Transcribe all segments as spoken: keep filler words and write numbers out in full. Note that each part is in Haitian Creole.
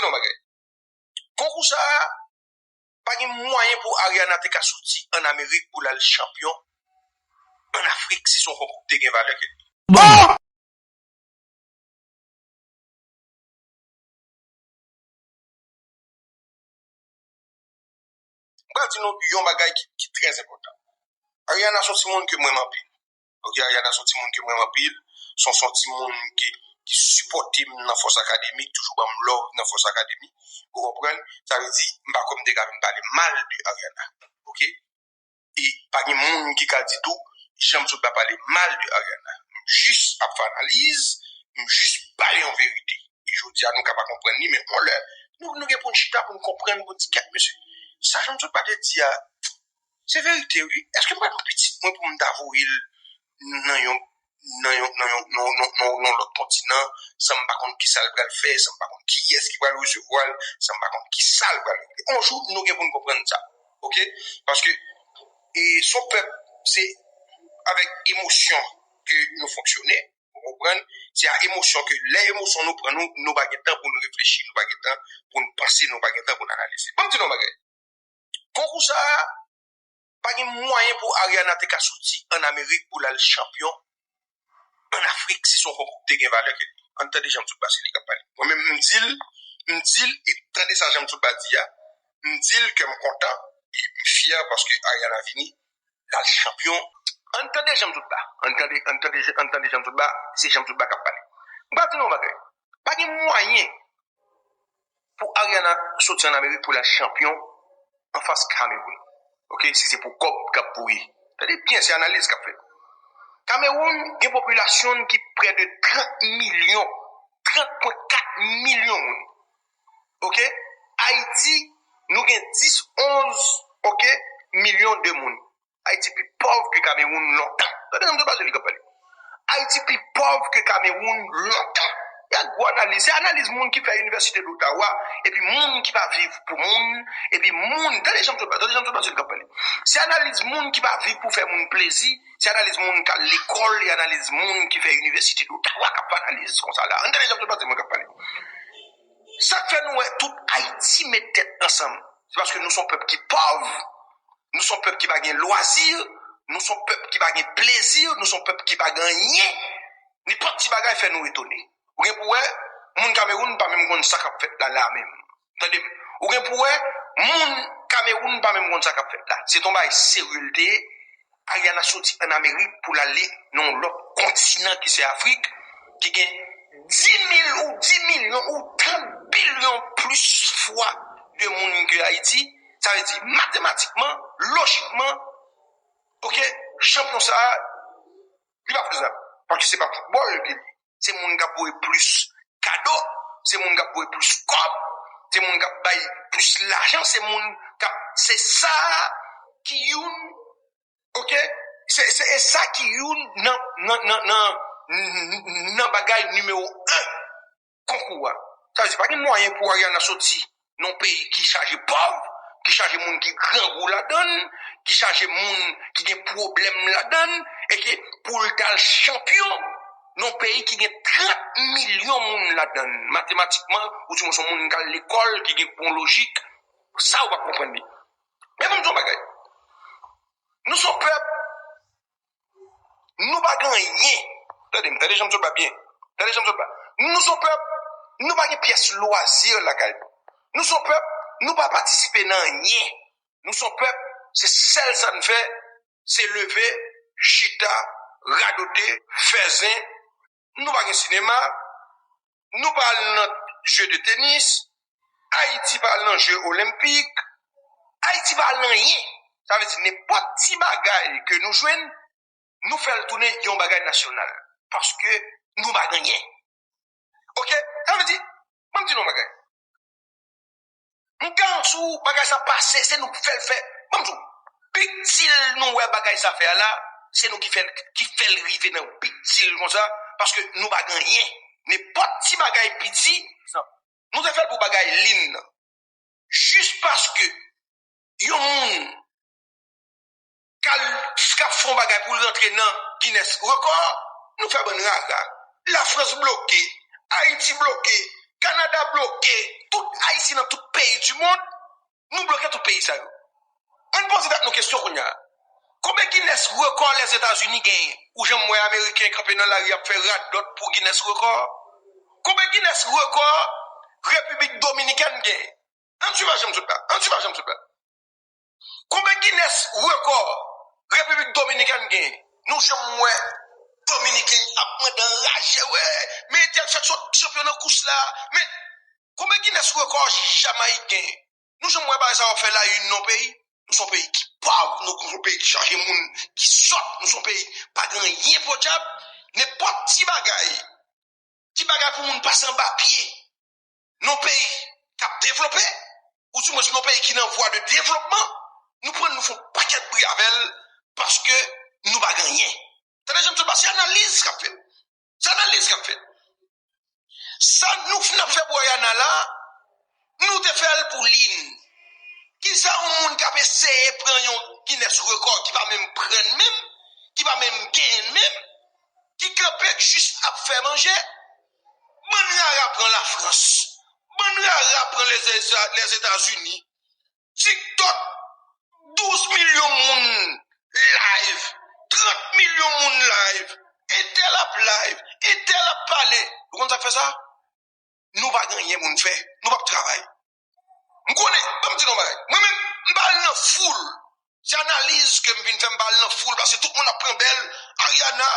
yon bagay. Konkou sa a, pa gen mwayen pou Ariana te ka soti ann Amerik pou l al chanpyon ann Afrik si se yon konkou ki te gen valè ke li. Mwen di nou yon bagay ki, ki trè enpòtan. Ariana se yon timoun ke mwen renmen anpil. Ok, Ariana se yon timoun ke mwen renmen anpil. Se yon, se yon timoun ki, ki sipòte m nan Fòs Akademi, ki toujou ban m love nan Fòs Akademi. Ou konprann? Sa vle di, m pa kwè m te ka vin pale mal de Ariana. Ok? E pa gen moun ki ka di tou, Jean Msotba pale mal de Ariana. M jis ap fè analiz, m jis bay yon verite. E jodi a, nou ka pa konprann li, men yon lè, nou, nou gen pou n chita, pou n konprann, pou n di, gad, mesye, sa Jean Msotba te di a, se verite, wi. Èske m pral pran pitit mwen pou m ta voye l nan yon, nan yon, nan yon, nan, nan, nan, nan lòt kontinan, san m pa konn ki sa l pral fè, san m pa konn kiyès ki pral resevwa l, san m pa konn ki sa l pral regle? On jou, nou gen pou n konprann sa. Ok? Paske, e, se yon pèp, se avèk emosyon ke nou fonksyone. Ou konprann? Se a emosyon ke, lè emosyon nou pran nou, nou pa gen tan pou n reflechi, nou pa gen tan pou n panse, nou pa gen tan pou n analize. Ban m di nou yon bagay. Konkou sa a, pa gen mwayen pou Ariana te ka soti ann Amerik pou l al chanpyon ann Afrik si se yon konkou ki te gen valè ke li. Ann tande Jean Msotba, se li k ap pale. Mwen menm, m di l, m di l, e tande sa Jean Msotba di a, m di l ke m kontan, e m fyè paske Ariana vini, l al chanpyon. Ann tande Jean Msotba. Ann tande, ann tande, ann tande Jean Msotba, se Jean Msotba k ap pale. M pral di nou yon bagay. Pa gen mwayen pou Ariana soti ann Amerik pou l al chanpyon anfas Kamewoun. Ok, si se pou kòb k ap voye. Tande byen, se analiz k ap fèt. Kamewoun gen popilasyon ki prè de trant milyon, trant pwen kat milyon moun. Ok? Ayiti, nou gen dis, onz, ok, milyon de moun. Ayiti pi pòv ke Kamewoun lontan. Tande, tande, tande, tande, tande, tande. Ayiti pi pòv ke Kamewoun lontan. E a gwo analiz. Se analiz moun ki fè Inivèsite d'Ottawa, epi moun ki pa viv pou moun, epi moun, tande Jean Msotba, tande Jean Msotba, se li k ap pale. Se analiz moun ki pa viv pou fè moun plezi, se analiz moun k al lekòl, e analiz moun ki fè Inivèsite d'Ottawa k ap fè analiz konsa la. Ann tande Jean Msotba, se mwen k ap pale. Sa k fè nou wè tout Ayiti met tèt ansanm? Se paske nou se yon pèp ki pòv, nou se yon pèp ki pa gen lwazi, nou se yon pèp ki pa gen plezi, nou se yon pèp ki pa gen anyen. Nenpòt ti bagay fè nou etone. Ou gen pou wè, moun Kamewoun pa menm konn sa k ap fèt la, la menm. Tande m. Ou gen pou wè, moun Kamewoun pa menm konn sa k ap fèt la. Se t on bagay serye l te ye. Ariana soti ann Amerik pou l ale nan yon lòt kontinan ki se Afrik, ki gen dis mil ou dis milyon ou trant bilyon plis fwa de moun ke Ayiti. Sa vle di, matematikman, lojikman, ok, chanpyon sa a, li pa fezab. Paske se pa foutbòl ke li ye. Se moun k ap voye plis kado, se moun k ap voye plis kòb, se moun k ap bay plis lajan, se moun k ap, se sa ki youn, ok? Se, se, e sa ki youn nan, nan, nan, nan, nan bagay nimewo en konkou a. Sa vle di, pa gen mwayen pou Ariana soti nan yon peyi ki chaje pòv, ki chaje moun ki grangou ladan l, ki chaje moun ki gen pwoblèm ladan l, e ke pou l t al chanpyon nan yon peyi ki gen trant milyon moun ladan l. Matematikman, ou di mwen se yon moun k al lekòl, ki gen bon lojik, sa ou p ap konprann li. Men ban m di yon bagay. Nou se yon pèp, nou pa gen anyen. Tande m, tande Jean Msotba byen. Tande Jean Msotba. Nou se yon pèp, nou pa gen pyès lwazi lakay nou. Nou se yon pèp, nou pa patisipe nan anyen. Nou se yon pèp, se sèl sa n fè, se leve, chita, radote, fè zen. Nou pa gen sinema, nou pa al nan je de tenis, Ayiti pa al nan je olenpik, Ayiti pa al nan anyen. Sa vle di, nenpòt ti bagay ke nou jwenn, nou fè l tounen yon bagay nasyonal. Paske nou pa gen anyen. Ok? Sa vle di, ban m di nou yon bagay. M garanti w, bagay sa pase, se nou k fè l fè. Ban m di w, big deal nou wè bagay sa fè a la, se nou ki fè l, ki fè l rive nan big deal konsa, paske nou pa gen anyen. Nenpòt ti bagay piti, nou te fè l pou bagay lin nan. Jis paske yon moun k al, k ap fè yon bagay pou l rantre nan Guinness Record, nou fè bann rara. Lafrans bloke, Ayiti bloke, Kanada bloke, tout Ayisyen nan tout peyi di mond, nou bloke tout peyi sa yo. Ann poze tèt nou kesyon kounye a. Konbyen Guinness rekò Lèzetazini genyen? Ou janm wè Ameriken kanpe nan lari ap fè radòt pou Guinness rekò? Konbyen Guinness rekò Repiblik Dominikèn genyen? Ann swiv ajan m sot la. Ann swiv ajan m sot la. Konbyen Guinness rekò Repiblik Dominikèn genyen? Nou janm wè Dominiken ap mande anraje, wè, men entèl fèk sot chanpyon nan kous la, men konbyen Guinness rekò Jamayik genyen? Nou janm wè bagay sa yo ap fè la une nan peyi? Nou se yon peyi ki pòv, nou se yon peyi ki chaje moun, ki sòt, nou se yon peyi pa gen anyen podyab, nenpòt ti bagay, ti bagay pou moun pase anba pye. Nan peyi k ap devlope, ou dimwens nan peyi ki nan vwa de devlopman, nou pran nou fè yon pakèt bri avè l paske nou pa gen anyen. Tande jan m sot la, se analiz k ap fèt. Se analiz k ap fèt. Sa nou fin ap fè pou Ariana la, nou te fè l pou Lynn. Kisa yon moun k ap eseye pran yon Guinness rekò ki pa menm pran l menm, ki pa menm genyen l menm, ki kanpe jis ap fè manje? Bann rara pran Lafrans. Bann rara pran Lèzetazini. TikTok, douz milyon moun live, trant milyon moun live, entèl ap live, entèl ap pale. Ou konn sa k fè sa? Nou pa gen anyen pou n fè. Nou p ap travay. M konnen, ban m di nou bagay. Mwen menm, m pa al nan foul. Se analiz ke m vin fè, m pa al nan foul, paske tout moun ap pran bèl. Ariana,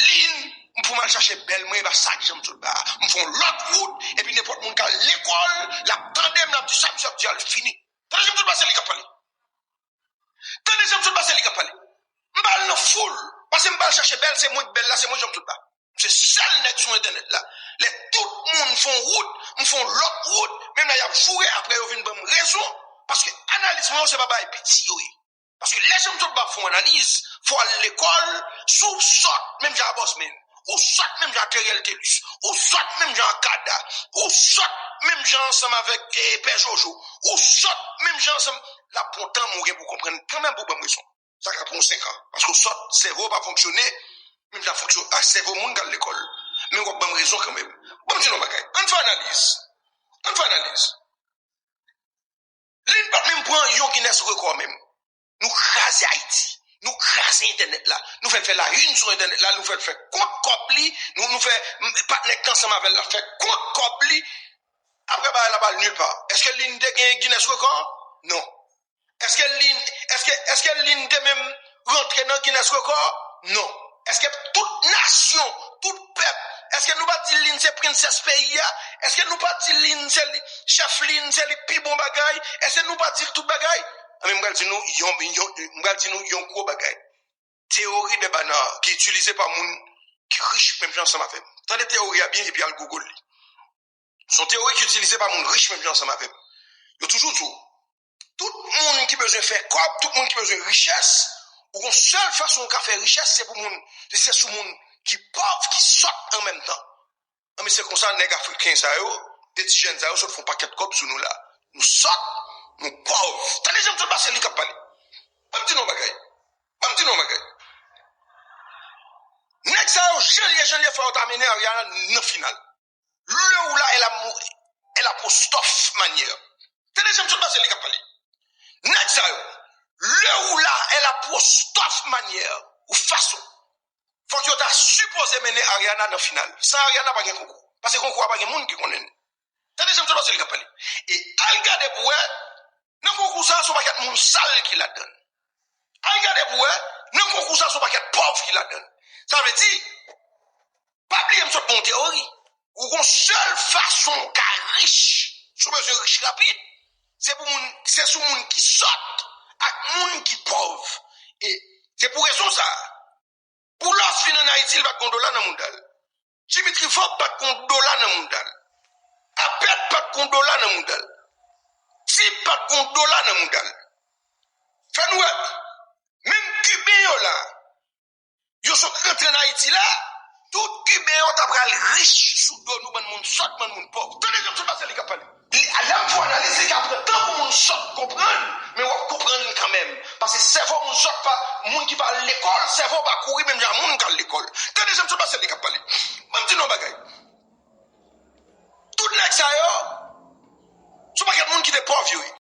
Lynn, m pou m al chache bèl mwen, e pa sa k jan m sot la. M fè yon lòt wout, epi nenpòt moun k al lekòl, l ap tande m, l ap di sa misye ap di a, l fini. Tande jan m sot pase li k ap pale. Tande jan m sot pase li k ap pale. M pa al nan foul, paske m pa al chache bèl, se mwen k bèl la, se mwen jan m sot la. Se sèl nèg sou entènèt la. Lè tout moun fè yon wout, m fè yon lòt wout, menm lè y ap joure, apre yo vin ban m rezon, paske analiz mwen yo se pa bagay piti yo ye. Paske lè jan m sot la ap fè yon analiz, fò w al lekòl, si w sòt menm jan a Bòsmen, ou sòt menm jan a Teriel Telus, ou sòt menm jan a Kada, ou sòt menm jan ansanm avèk eh, Pè Jojo, ou sòt menm jan ansanm, l ap pran tan men w gen pou w konprann kanmenm pou w ban m rezon. Sa ka pran w senk an. Paske w sòt, sèvo w pa fonksyone menm jan a fonksyone a sèvo moun k al lekòl. Men w ap ban m rezon kanmenm. Ban m di nou yon bagay. Ann fè analiz. Ann fè analiz. Lynn pa t menm pran yon Guinness rekò menm. Nou kraze Ayiti. Nou kraze entènèt la. Nou fè l fè la une sou entènèt la. Nou fè l fè kont kòb li. Nou, nou fè patnè k ansanm avè l la fè kont kòb li. Apre bagay la pa al nil pa. Èske Lynn te gen Guinness rekò? Non. Èske Lynn, èske, èske Lynn te menm rantre nan Guinness rekò? Non. Èske tout nasyon, tout pèp, èske nou pa di Lynn se princess peyi a? Èske nou pa di Lynn se li, chèf Lynn se li pi bon bagay? Èske nou pa di l tout bagay? Anben, m pral di nou yon, yon, m pral di nou yon gwo bagay. Théorie des banards ki itilize pa moun ki rich menm jan ansanm avè m. Tande teyori a byen epi al Google li. Se yon teyori ki itilize pa moun rich menm jan ansanm avè m. Yo toujou di w, tout moun ki bezwen fè kòb, tout moun ki bezwen richès, ou gon sèl fason ou ka fè richès, se pou moun, se sou moun ki pòv, ki sòt an menm tan. Anben se konsa nèg afriken sa yo, de ti jèn sa yo sot fè yon pakèt kòb sou nou la. Nou sòt, nou pòv. Tande jan m sot pase li k ap pale. Ban m di nou yon bagay. Ban m di nou yon bagay. Nèg sa yo, jan l ye, jan l ye, fò yo ta mennen Ariana nan final. Le ou la, elle a mouru. Elle a pou stòf manyè. Tande jan m sot pase li k ap pale. Nèg sa yo, le ou la, elle a pou stòf manyè ou fason. Fòk yo ta sipoze mennen Ariana nan final. San Ariana pa gen konkou. Paske konkou a pa gen moun ki konnen l. Tande jan m sot pase li k ap pale. E al gade pou wè, nan konkou sa, se yon pakèt moun sal ki ladan l. Al gade pou wè, nan konkou sa, se yon pakèt pòv ki ladan l. Sa vle di, pa bliye m sot ba w yon teyori. Ou gon sèl fason w ka rich, si w bezwen rich rapid, se pou moun, se sou moun ki sòt ak moun ki pòv. E se pou rezon sa a, Boulos vin ann Ayiti, li pa t gon dola nan mouda l. Dimitri Vorbe pa t gon dola nan mouda l. Abed pa t gon dola nan mouda l. Tip pa t gon dola nan mouda l. Fè n wè, menm Kiben yo la, yo sot rantre ann Ayiti la, tout Kiben yo ta pral rich sou do nou, bann moun sòt, bann moun pòv. Tande jan m sot pase li k ap pale. Li, lè m fè analiz, li ka pran tan pou moun sòt konprann, men w ap konprann kanmenm. Paske sèvo moun sòt pa, moun ki pa al lekòl, sèvo pa kouri menm jan moun k al lekòl. Tande jan m sot pase li k ap pale. Ban m di nou yon bagay. Tout nèg sa yo, pòv yo ye.